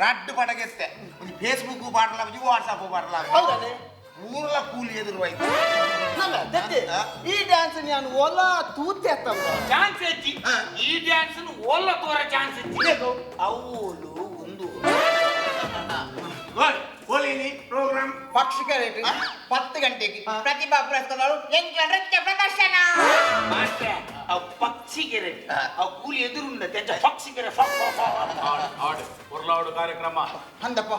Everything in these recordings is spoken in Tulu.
ರಡ್ಡ್ ಪಡಗೆತ್ತೆ ಒಂಜಿ ಫೇಸ್ಬುಕ್ ಪಾಡಲ, ಒಂಜಿ ವಾಟ್ಸಪ್ ಪಾಡಲ. ಹೌದಾನೆ? ಪೂರ್ಲ ಕೂಲಿ ಎದುರು ಹೋಯ್ತು. ನಮ್ಮ ದತ್ತೆ, ಈ ಡ್ಯಾನ್ಸ್ ನಾನು ಓಲಾ ತೂತೆ ಅತ್ತಮ್ಮ. ಚಾನ್ಸ್ ಹೆಚ್ಚಿ. ಈ ಡ್ಯಾನ್ಸ್ ಓಲ್ಲ ತೋರ ಚಾನ್ಸ್ ಹೆಚ್ಚಿ. ಅವಳು ಒಂದು ಓಲೇನಿ ಪ್ರೋಗ್ರಾಮ್. ಪಕ್ಷಿಕರೇಟ್ 10 ಗಂಟೆಗೆ ಪ್ರತಿಭಾ ಪುರಸ್ಕಾರಗಳು, ಎಂಕ್ಲ ನೃತ್ಯ ಪ್ರದರ್ಶನ. ಮಾಸ್ಟ್ರೆ, ಅವು ಪಕ್ಷಿಗೆರೆ, ಅವು ಕೂಲಿ ಎದುರುಂಡ ತೆಂಚ ಪಕ್ಷಿಗೆರೆ ಫ ಫ ಫ. ಆಡ್ ಉರ್ಲಾಡು ಕಾರ್ಯಕ್ರಮ. ಅಂದಪ್ಪ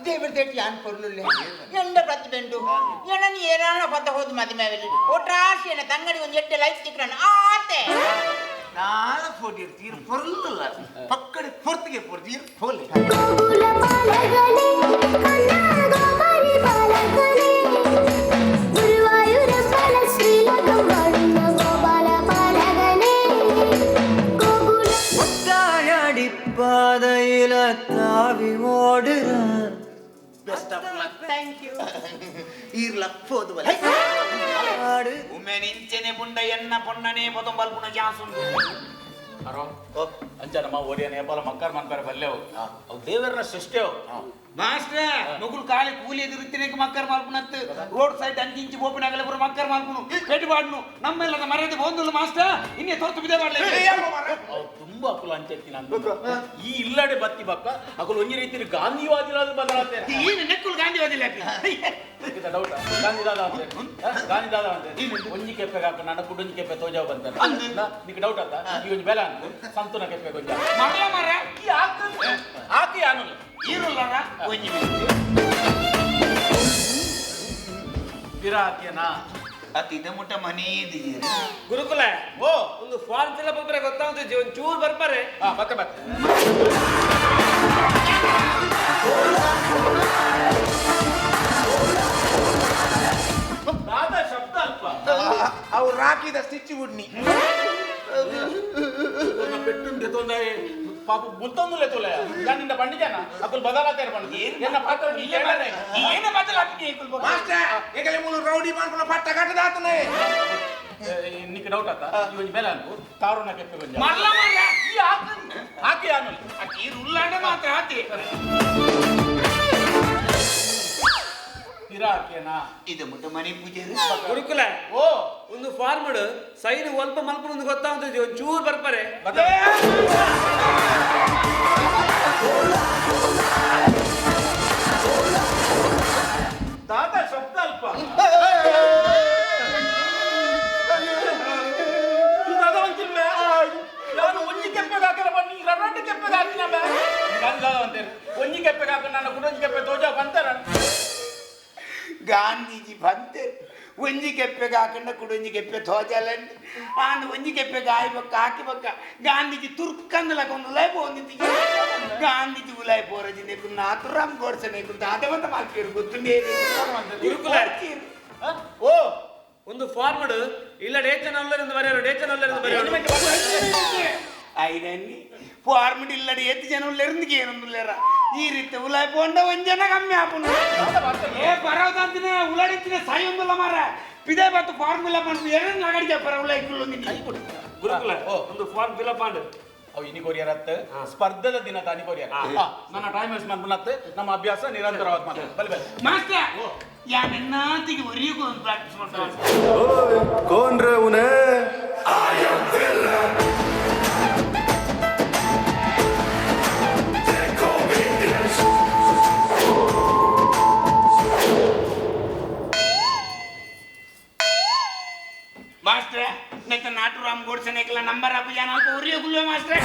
ದೇವರ ದೇಟಿ ಯಾನ್ ಪೊರ್ಲುಲ್ಲೆ ಎಂಡ ಪ್ರತಿಬೆಂಡು ಎನನ್ ಏರಾನ ಪತ್ತ ಹೋದು ಮದಿಮೆವಲಿ ಒಟ್ರಾಶಿ ಎನ್ನ ತಂಗಡಿ ಒಂದು ಎಟ್ಟೆ ಲೈಫ್ ತಿಕ್ರನ್ ಆತೆ. ನಾಲ್ ಫೋಟಿ ಇರ್ತೀರ್ ಪೊರ್ಲುಲ್ಲ ಪಕ್ಕಡಿ ಪೊರ್ತಿಗೆ ಪೊರ್ತೀರ್ ಪೋಲೆ. ಗೋಕುಲ ಬಾಲಕನೇ, ಕಣ್ಣ ಗೋಪಾಲಿ ಬಾಲಕನೇ, ಗುರುವಾಯೂರಪ್ಪನ ಶ್ರೀಲಕಂ ವಾഴുന്ന ಗೋಪಾಲ ಬಾಲಕನೇ, கோகுல ஒத்தாயடி பாதையில தாவி ஓடுறேன். Best of luck. Thank you. ಈರ್ಲ ಪೋದು ಬಲೆ. ஆடு. ಉಮೆ ನಿಂಚೆನೆ ಪುಂಡ ಎನ್ನ ಪೊಣ್ಣನೇ ಪೊತಂ ಬಲ್ಪುನ ಚಾನ್ಸ್ ಉಂಡು. ಅರೋ, ಅಂಚ ನಮ್ಮ ಓರಿಯ ನೇಪಾಲ ಮಕ್ಕರ್ ಮನ್ಪರೆ ಬಲ್ಲೆವು, ಅವು ದೇವರನ ಸೃಷ್ಟಿಯವು. ಮಾಸ್ಟ್ರೆ, నుగులు కాలి కూలి ಎದುರುತ್ತಿನೇಕ ಮಕ್ಕರ್ ಮಲ್ಪುನತ್ತು. ರೋಡ್ ಸೈಡ್ ಅಂಚಿಂಚಿ ಬೋಪಿನಾಗಲೆ ಪೂರ ಮಕ್ಕರ್ ಮಲ್ಪುನು ಪೆಟ್ಟು ಬಾಡ್ನು ನಮ್ಮೆಲ್ಲದ ಮರ್ಯಾದೆ ಬೋಂದುಲ್ಲ ಮಾಸ್ಟರ್, ಇನ್ನೇ ತೋರ್ತು ಬಿದೆ ಬಾಡ್ಲೆ. ಅವು ತುಂಬಾ ಅಕುಲು ಅಂಚೆತ್ತಿನ ಈ ಇಲ್ಲಡೆ ಬತ್ತಿ ಬಕ್ಕ ಅಕುಲು ಒಂಜಿ ರೀತಿ ಗಾಂಧಿವಾದಿಲಾದ ಬದಲಾಗ್ತಾರೆ. ಈನ ನೆಕ್ಕುಲು ಗಾಂಧಿವಾದಿ. ಡೌಟ್, ಗಾಂಧಿ ದಾದ ಅಂತೆ, ಗಾಂಧಿ ದಾದ ಅಂತೆ. ಒಂಜಿ ಕೆಪ್ಪೆಗೆ ಹಾಕ ನನ್ನ ಕುಡೊಂಜಿ ಕೆಪ್ಪೆ ತೋಜಾವ್ ಬಂತಾನೆ. ನಿಕ್ ಡೌಟ್ ಆತ? ಈ ಒಂಜಿ ಬೆಲ ಅಂತ ಸಂತುನ ಕೆಪ್ಪೆ ಕೊಂಚ. ಮರಲ ಮರ. ಈ ಆಕ ಆಕೆ ಯಾನು. ಈರುಲ್ಲರ ಒಂಜಿ ಪಿರಾಕ್ಯನಾ? ಅತಿದ ಮುಟ್ಟ ಮನೆ. ಗುರುಕುಲ. ಓ. ಒಂದು ಫಾರ್ಮ್ ಫಿಲ್ ಅಪ್ ಒಬ್ಬರೇ ಗೊತ್ತಾಗುತ್ತಿದ್ದೆ, ಒಂದು ಚೂರು ಬರ್ಪಾರೆ. ಹಾ, ಮತ್ತೆ ಮತ್ತೆ. ದಾದ ಶಬ್ದ ಅಲ್ಪ. ಅವು ರಾಕಿದ ಸ್ಟಿಚ್ ಉಡ್ನಿ. ಪೆಟ್ಟುಂಡೆ ತೊಂದರೆ ಪಾಪ ಬುತ್ತೊಂದುಲೆ ತುಲೆ ಯಾನಿಂದ ಪಂಡಿಜನ ಅಕುಲ್ ಬದಲಾತೇರು ಪಂಡಿ ಎನ್ನ ಪಾತ್ರ. ಏನ ಬದಲಾಗ್ತೀನಿ. ಮಾಸ್ಟರ್, ಏಕಲೆ ಮೂಲು ರೌಡಿ ಮಾಡ್ಕೊಂಡು ಪಟ್ಟ ಕಟ್ಟದಾತನೆ. ನಿಕ್ ಡೌಟ್ ಆತ? ಈ ಒಂಜಿ ಬೆಲೆ ಅನ್ಕು ತಾರುಣ ಕೆಪ್ಪೆ ಕೊಂಚ. ಮರಲ ಮರ. ಈ ಆಕ ಆಕೆ ಯಾನು. ಈರುಲ್ಲಾಂಡ ಮಾತ್ರ ಆತಿ. ಪಿರಾಕ್ಯನಾ? ಇದು ಮುಟ್ಟ ಮನೆ ಪೂಜೆ. ಗುರುಕುಲ. ಓ. ಒಂದು ಫಾರ್ಮ್ ಸೈನ್ ಒಲ್ಪ ಮಲ್ಪನ ಒಂದು ಗೊತ್ತಾಗುತ್ತಿದ್ದೆ, ಒಂದು ಚೂರು ಬರ್ಪಾರೆ. ದಾದ ಶಬ್ದ ಅಲ್ಪ. ಇದು ದಾದ ಒಂಚಿಲ್ವೇ? ನಾನು ಒಂಜಿ ಕೆಪ್ಪೆಗೆ ಹಾಕಲ ಬನ್ನಿ, ರಡ್ಡು ಕೆಪ್ಪೆಗೆ ಹಾಕಿನ ಬೇ. ಗಾಂಧಿ ದಾದ ಅಂತೇಳಿ ಒಂಜಿ ಕೆಪ್ಪೆಗೆ ಹಾಕ ನನ್ನ ಕುಡೊಂಜಿ ಕೆಪ್ಪೆ ತೋಜ ಬಂತಾರ. ಗಾಂಧೀಜಿ ಬಂತೆ ಒಂಜಿ ಕೆಪ್ಪೆಗೆ ಹಾಕಂಡ ಕುಡೊಂಜಿ ಕೆಪ್ಪೆ ತೋಜಲಂడి ಆಂಡ್ ಒಂಜಿ ಕೆಪ್ಪೆಗೆ ಆಯಿ ಬೊಕ್ಕ ಹಾಕಿ ಬೊಕ್ಕ ಗಾಂಧೀಜಿ ತುರ್ಕಂದಲಕ ಒಂದು ಉಲಾಯ್ ಪೋಂದಿತ್ತಿ. ಗಾಂಧೀಜಿ ಉಲಾಯ್ ಪೋರಜಿ నీకు నాతురామ్ గోడ్సೆ నీకు దాదవంత మాల్పేరు గుర్తుండే. ಗುರುಕುಲ. ಓ. ಒಂದು ಫಾರ್ಮ್ ಇಲ್ಲ ಡೇಚನ್ ಅಲ್ಲರಿಂದ ಬರೆಯೋರು, ಡೇಚನ್ ಅಲ್ಲರಿಂದ ಬರೆಯೋರು. అయినండి ఫార్మిడ్ ఇల్లడి ఎత్తి జనం లేరు, ఏనుందులేరా ఈ రీతి ఉలాయ్ పోండ ಒಂಜನ కమ్మి ఆపును. ಏ ಬರೋದಂತಿನ ಉಲಾಡಿಂತಿನ ಸಾಯಿ ಒಂದುಲ್ಲ ಮಾರ ಪಿದೆ ಬತ್ತು ಫಾರ್ಮ್ ಫಿಲ್ ಅಪ್ ಅಂತ ಏನೇನು ನಗಡಿ చెప్పಾರ ಉಲಾಯ್కులు. ಗುರುಕುಲ, ಒಂದು ಫಾರ್ಮ್ ಫಿಲ್ ಅಪ್ ಆಂಡ್. ಅವು ಇನಿ ಕೊರಿಯರ್ ಅತ್ತ ಸ್ಪರ್ಧದ ದಿನ ತಾನಿ ಕೊರಿಯರ್. ನನ್ನ ಟೈಮ್ ವೇಸ್ಟ್ ಮಾಡ್ಬನ್ನತ್ತೆ, ನಮ್ಮ ಅಭ್ಯಾಸ ನಿರಂತರವಾದ ಮಾತು. ಬಲೆ ಬಲೆ. ಮಾಸ್ಟರ್, ಯಾನೆನ್ನಾತಿಗೆ ಒರಿಯಕು ಒಂದು ಪ್ರಾಕ್ಟೀಸ್ ಮಾಡ್ತಾರೆ. कौन रे उन्हें? ಮಾಸ್ಟ್ರೆ, ನೆತ್ತ ನಾಟು ರಾಮ್ ಗೋಡ್ಸೆ ನೆಕ್ಲ ನಂಬರ್ ಅಪ್ಪ ಜನ ಒರಿಯಕುಲ್ವೆ ಮಾಸ್ಟ್ರೆ.